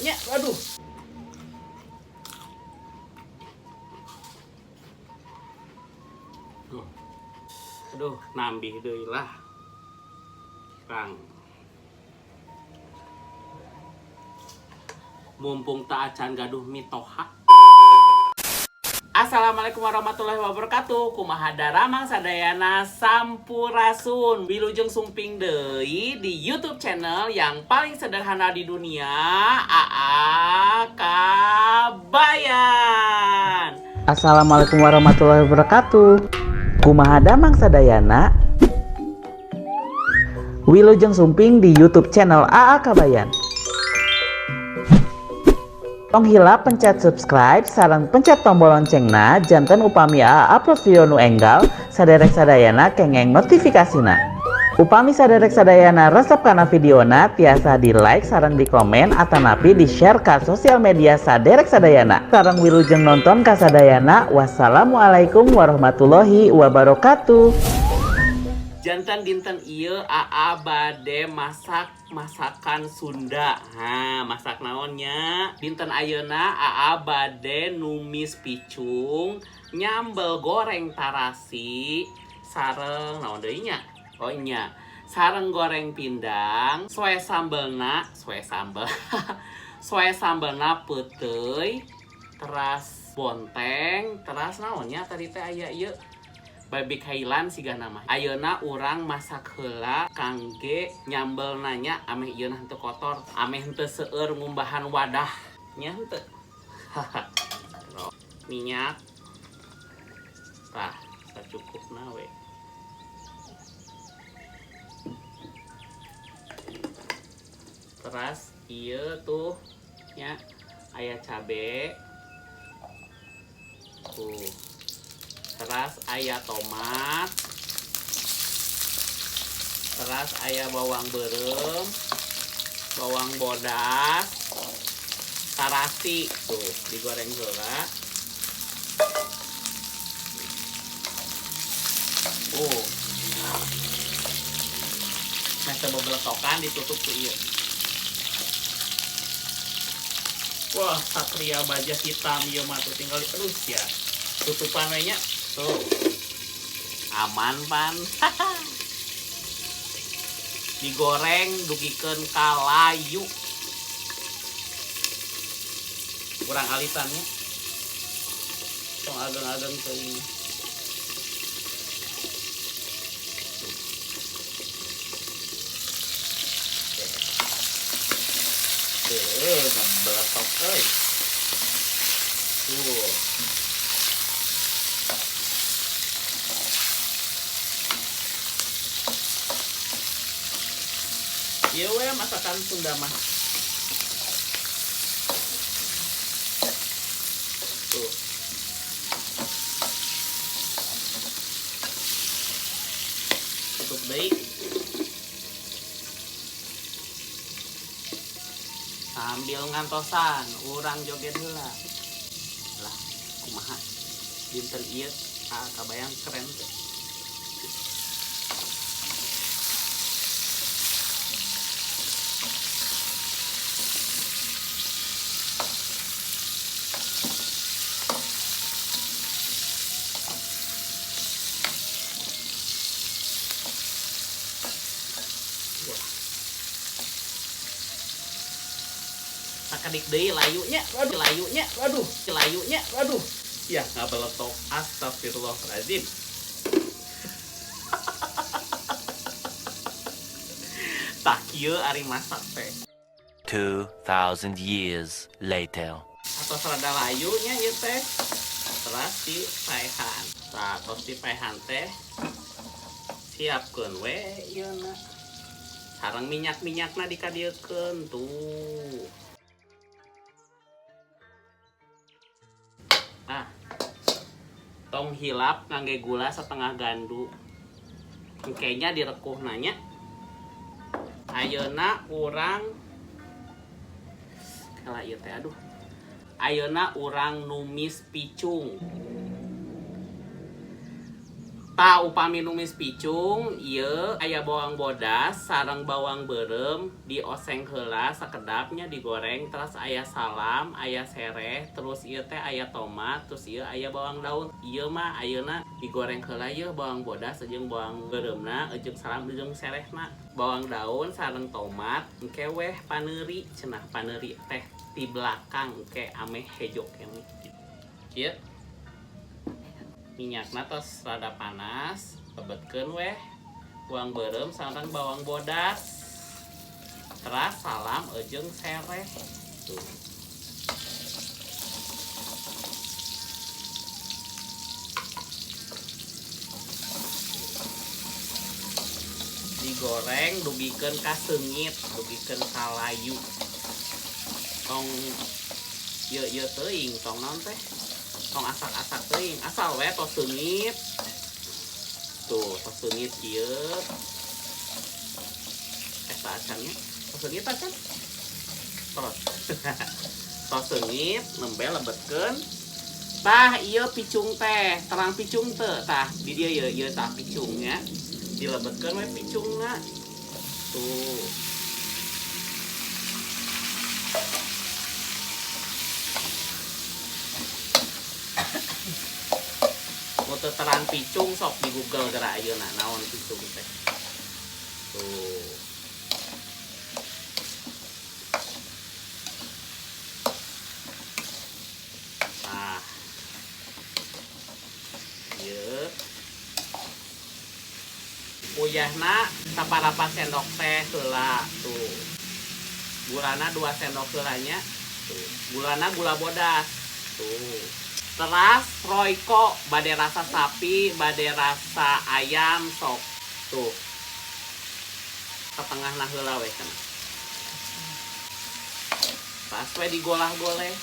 nya. Aduh. Duh. Aduh, nambih deui lah. Kang. Mumpung teu acan gaduh mitoha. Assalamualaikum warahmatullahi wabarakatuh. Kumaha daramang sadayana, sampurasun. Wilujeng sumping deui di YouTube channel yang paling sederhana di dunia, AA Kabayan. Assalamualaikum warahmatullahi wabarakatuh. Kumaha damang sadayana? Wilujeng sumping di YouTube channel AA Kabayan. Tong hilap pencet subscribe sareng pencet tombol loncengna, janten upami AA upload video nu enggal, saderek sadayana kengeng notifikasina. Upami saderek sadayana resep kana videona, tiasa di like sareng di komen atanapi di share ke sosial media saderek sadayana. Sareng wilujeng nonton kasadayana. Wassalamualaikum warahmatullahi wabarakatuh. Janten dinten ieu AA bade masak masakan Sunda. Ha, masak naonnya? Dinten ayeuna AA bade numis picung, nyambel goreng tarasi, sareng naon deui nya? Oh nya, sareng goreng pindang, soe sambelna, soe sambel. Soe sambelna peuteuy, teras bonteng, teras naonnya tadi teh aya ieu? Babi Thailand siga nama. Ayeuna urang masak heula kangge nyambel nanya, ameh ieu henteu kotor, ameh henteu seueur ngumbahan wadah nya henteu. Minyak tah sacukupna we. Teras ieu tuh nya aya cabe tuh, teras aya tomat, teras aya bawang beureum, bawang bodas, tarasi tuh digoreng heula. Tuh meh teu bebeletokan ditutup ku ieu. Wah, satria baja hitam ieu mah tuh, tinggal terus ya tutupan we nya. Tuh aman pan. Digoreng dugikeun ka layu. Kurang alisannya, tong ageng-ageng teuing. Tuh, ngebeletok euy. Tuh. Ieu we masakan Sunda mah. Tuh. Tutup deui. Sambil ngantosan, urang joget heula. Lah, kumaha? Dinten ieu kabayang keren teh. Wah. Sakedik deui layunya, aduh, layunya, aduh, layunya, aduh. Ya, ngabeletok. Astagfirullahaladzim. Tak kieu ari masak teh. 2,000 years later. Atos rada layunya ieu teh. Teras di paehan. Tah, tos di paehan teh. Siapkeun we ieu na. Sareng minyak-minyakna dikadieukeun tuh. Nah, tong hilap ngangge gula setengah gandu. Kayaknya direkuh nanya. Ayeuna urang kela ieu teh, aduh. Ayeuna urang numis picung. Tah, upami numis picung ieu aya bawang bodas sareng bawang beureum dioseng heula sakedap nya, digoreng. Terus aya salam, aya sereh, terus ieu teh aya tomat, terus ieu aya bawang daun. Ieu mah ayeuna digoreng heula ieu bawang bodas jeung bawang beureumna jeung salam jeung serehna, bawang daun sareng tomat. Engke weh paneuri cenah, paneuri teh di belakang, engke ameh hejo keneh kieu. Minyakna tos rada panas, lebetkeun weh bawang beureum sareng bawang bodas, teras salam jeung sereh. Tuh, digoreng dugikeun ka seungit, dugikeun ka layu. Tong ieu ieu teuing, tong naon teh, tong asak-asak teuing, asal we tos seungit. Tuh, tos seungit kieu. Eta acan nya, tos seungit acan, tos tos seungit, nembe lebetkeun. Tah, ieu picung teh, terang picung teu? Tah, di dieu ieu ieu, tah picungnya dilebetkeun we picungna. Tuh. Mau teu terang picung, sok di Google geura ayeuna naon picung teh. Tuh. Tah. Ieu. Uyahna saparapat sendok teh heula tuh. Gulana 2 sendok heula nya. Tuh. Gulana gula bodas. Tuh. Teras Royco bade rasa sapi, bade rasa ayam sok. Tuh. Setengahna heula we cenah. Pas we digolah-goleh.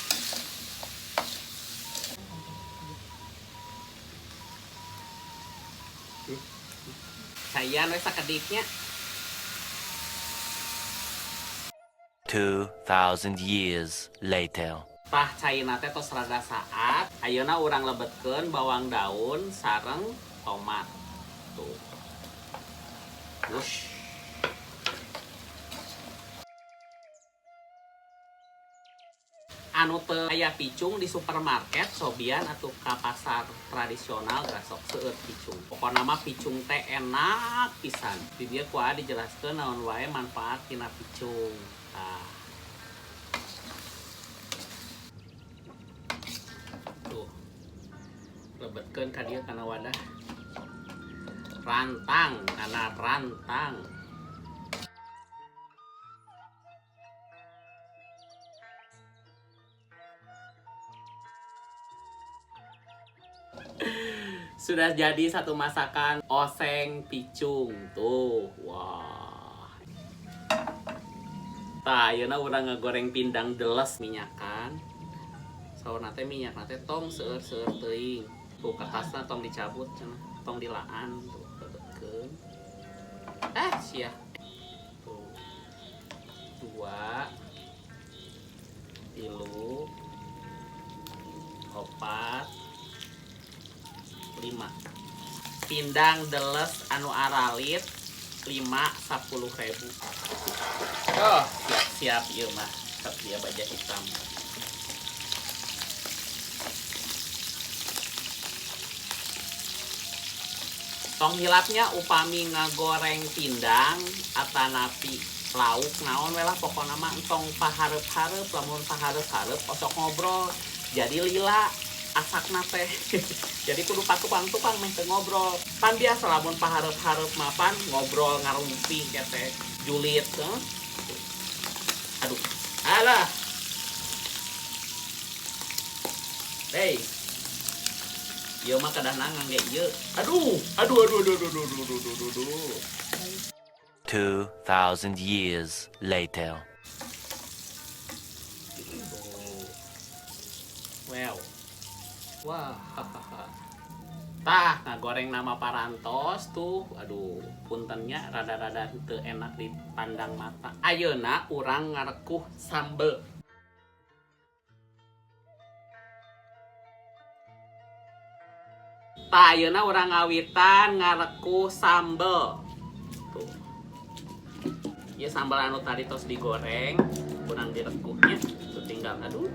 Caian we sakediknya. 2,000 years later. Tah, caina teh tos rada saat. Ayeuna urang lebetkeun bawang daun sareng tomat. Tuh. Wush. Anu teu aya picung di supermarket, cobian atuh ka pasar tradisional, geura sok seueur picung. Pokona mah picung teh enak pisan. Di dieu ku aa dijelaskeun naon wae manfaat tina picung. Tah. Tuh. Lebetkeun ka dieu kana wadah. Rantang, kana rantang. Sudah jadi satu masakan oseng picung tuh. Wah. Tah, ayeuna urang ngegoreng pindang deles minyakan. Saurna teh minyakna teh tong seueur-seueur teuing. Tuh, kertasna tong dicabut cenah, tong dilaan tuh, lebetkeun. Ah, sia. Tuh. 2 3 4 5. Pindang deles anu aralit 5 10.000. Oh, siap-siap ieu mah. Satria baja hitam. Tong hilapnya upami ngagoreng pindang atanapi lauk naon we lah, pokona mah entong pahareup-hareup. Lamun pahareup-hareup osok ngobrol, jadi lila asakna teh. Jadi kudu patukang-tukang meh teu ngobrol. Pan biasa lamun pahareup-hareup mah pan ngobrol ngarumpi teh julid heuh. Aduh. Alah. Hey. Ieu mah kadahna ngangge ieu. Aduh, aduh, aduh, aduh, aduh, aduh, aduh, aduh, aduh, aduh. 2,000 years later. Wow. Wah, hahaha. Tah, ngagoreng nama parantos tuh. Aduh, puntennya rada-rada teu enak dipandang mata. Ayeuna urang ngarekuh sambel. Tah ayeuna urang ngawitan ngarekuh sambel. Tuh. Ieu sambal anu tadi tos digoreng, kurang direkuhnya. Tuh tinggal aduh.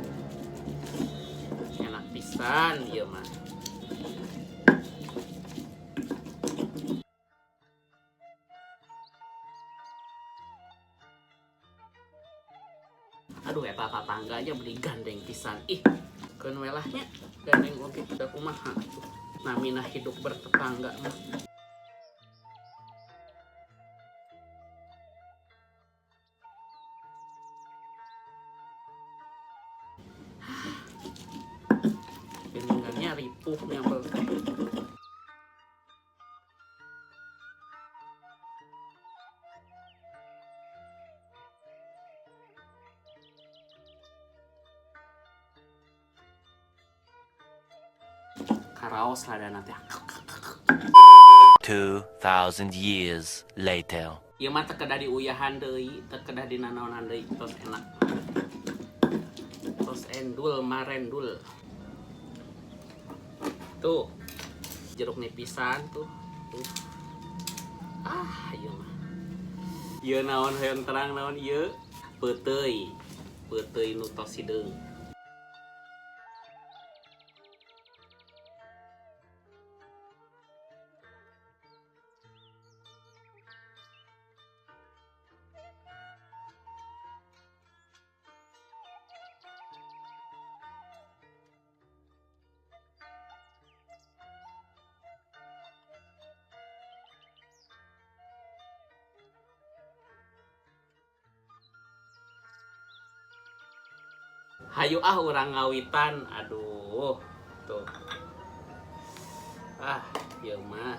Enak pisan ieu mah. Aduh eta tatangganya beli gandeng pisan. Ih, keun we lah nya gandeng oge da kumaha tuh. Namina hidup bertetangga mah. Peninggalnya ripuh nyambel. Karaos ladana teh. 2,000 years later. Ieu mah teu kedah diuyahan deui, teu kedah dinanaonan deui, tos enak. Tos endul marendul. Tuh. Jeruk nipisan tuh. Tuh. Ah, ieu mah. Ieu naon hoyong terang naon ieu? Peuteuy. Peuteuy nu tos hideung. Hayu ah urang ngawitan, aduh tuh. Ah, ieu mah.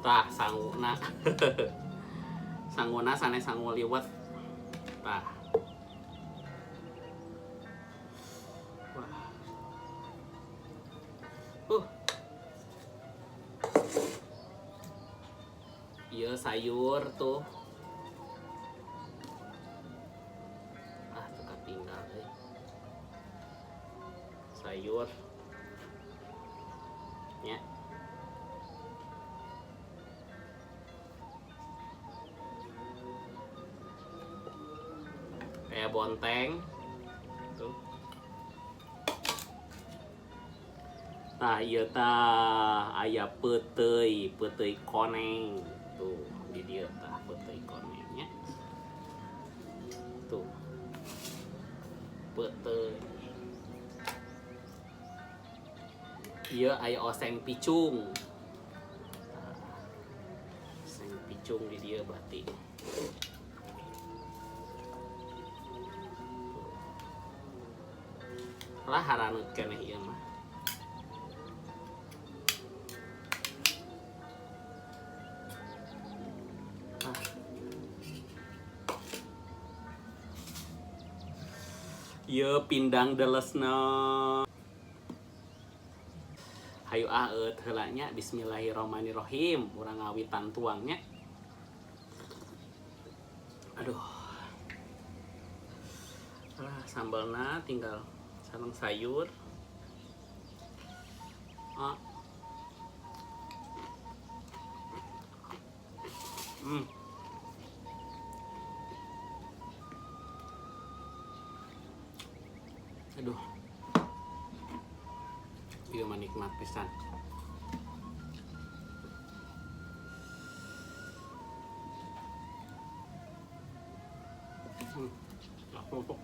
Tah sanguna. Sanguna sanes sangu liwet. Tah. Wah. Ieu sayur tuh. Ah, tuh katinggal euy. Sayur. Nya. Kayak bonteng. Tuh. Tah ieu tah aya peuteuy, peuteuy koneng. Tuh, di dieu tah peuteuy konengnya. Tuh. Peuteuy. Ieu aya oseng picung. Oseng picung di dieu berarti. Lah haraneut keneh ieu mah. Ah. Ieu pindang delesna. Hayu ah eut heula nya, bismillahirrahmanirrahim. Urang ngawitan tuangnya. Aduh. Ah, sambalna tinggal sareng sayur. Ah. Aduh. Ieu mah nikmat pisan. Apa-apa.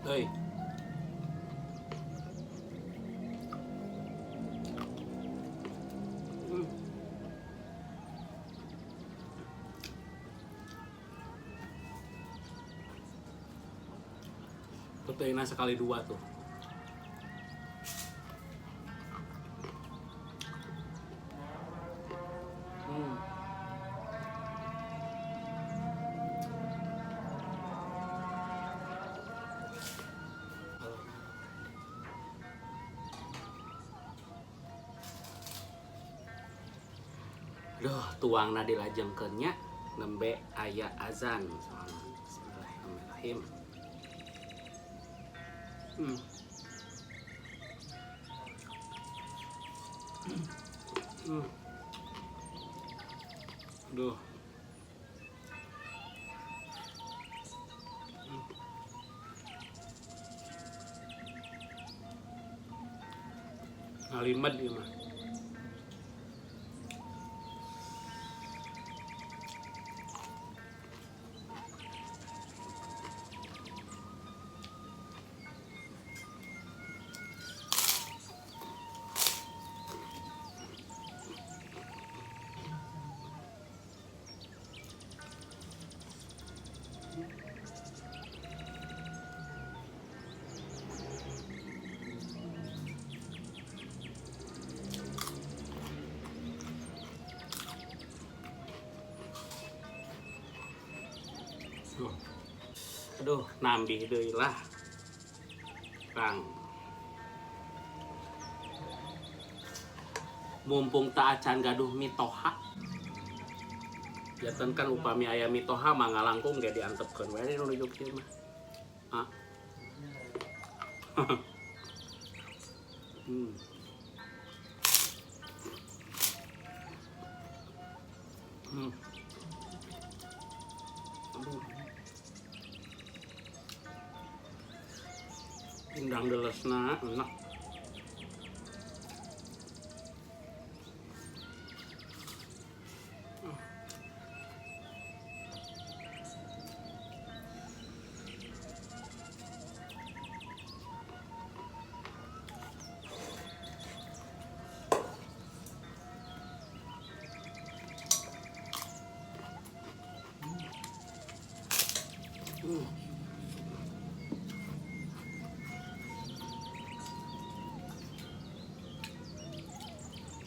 Euy. Peuteuina sekali dua tuh. Duh, tuangna dilajengkeun nya. Nembe aya azan soalna. Bismillahirrahmanirrahim. Aduh. Ngalimed ieu mah. Duh. Aduh, nambih deui lah. Kang. Mumpung tak acan gaduh mitoha. Janten kan upami aya mitoha mah ngalangkung ge diantepkeun we nu nuju kieu mah. Ah. Aduh. Pindang delesna enak.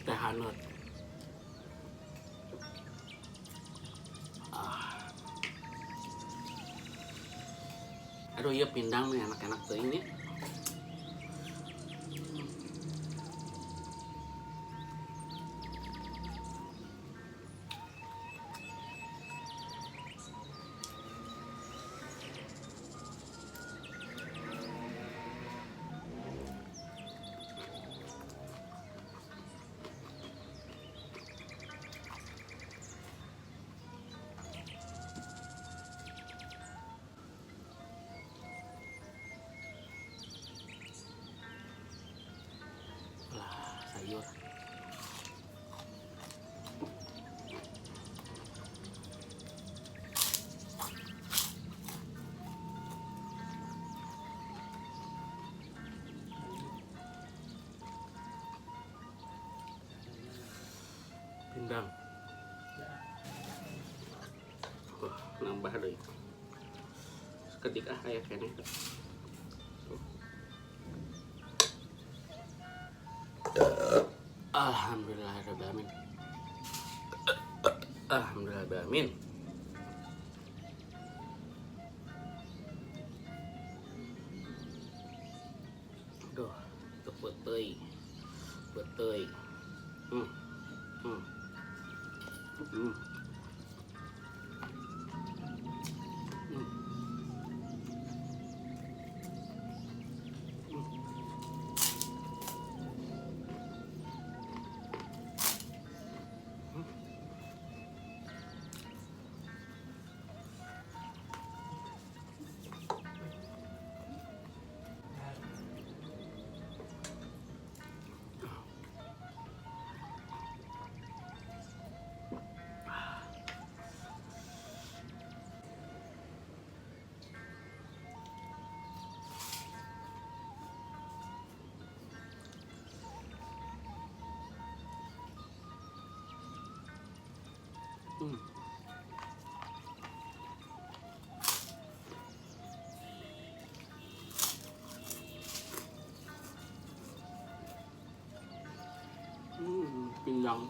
Teh haneut. Ah. Aduh, ieu pindang nih enak-enak teuing nya. Sayur. Pindang. Wah, nambah deui. Seketik ah aya keneh. Alhamdulillahirabbil alamin. Alhamdulillahirabbil alamin. Aduh, itu peuteuy. Peuteuy. Pindang.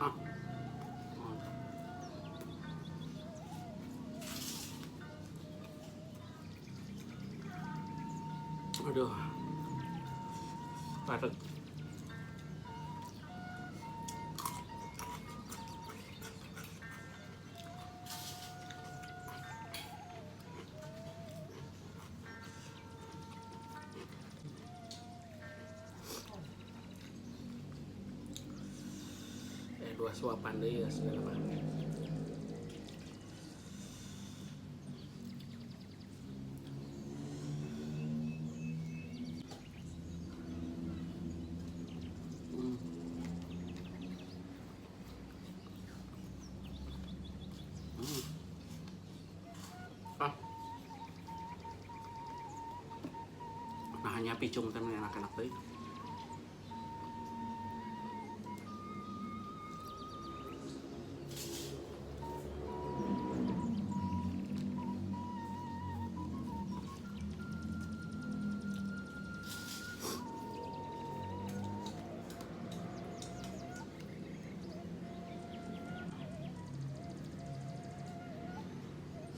Ah. Aduh. Parut. Dua suapan deui ya segala mah. Ah. Nah, hanya picung teh enak-enak deui.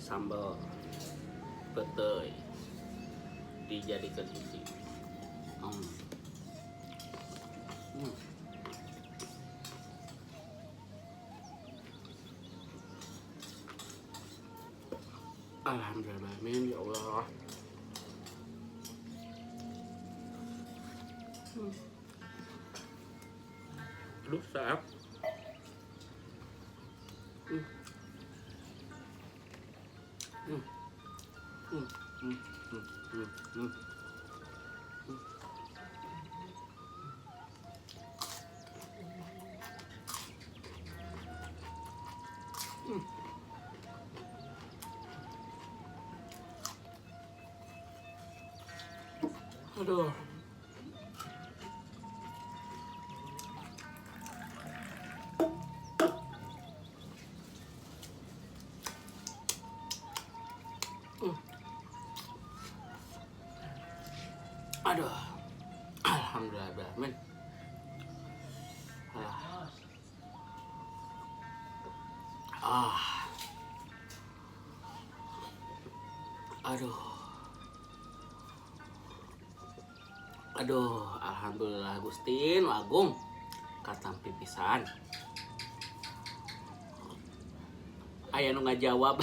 Sambal petai dijadikan isi. Alhamdulillah, amin ya Allah. Aduh, saap. Aduh. Aduh. Alhamdulillah, amin. Ah. Aduh. Aduh, alhamdulillah Gusti nu agung katampi pisan. Aya nu ngajawab.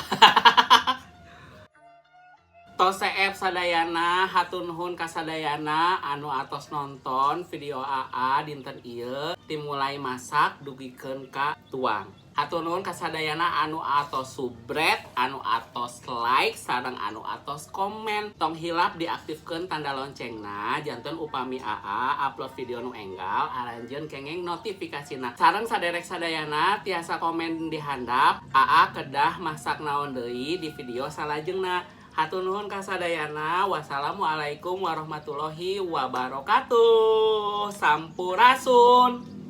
Tos seep sadayana, hatur nuhun ka sadayana anu atos nonton video AA dinten ieu timulai masak dugikeun ka tuang. Hatur nuhun ka sadayana anu atos subscribe, anu atos like, sareng anu atos komen. Tong hilap diaktifkeun tanda loncengna janten upami AA upload video nu enggal aranjeun kengeng notifikasina. Sareng saderek sadayana tiasa komen di handap AA kedah masak naon deui di video salajengna. Hatur nuhun ka sadayana. Wassalamualaikum warahmatullahi wabarakatuh. Sampurasun.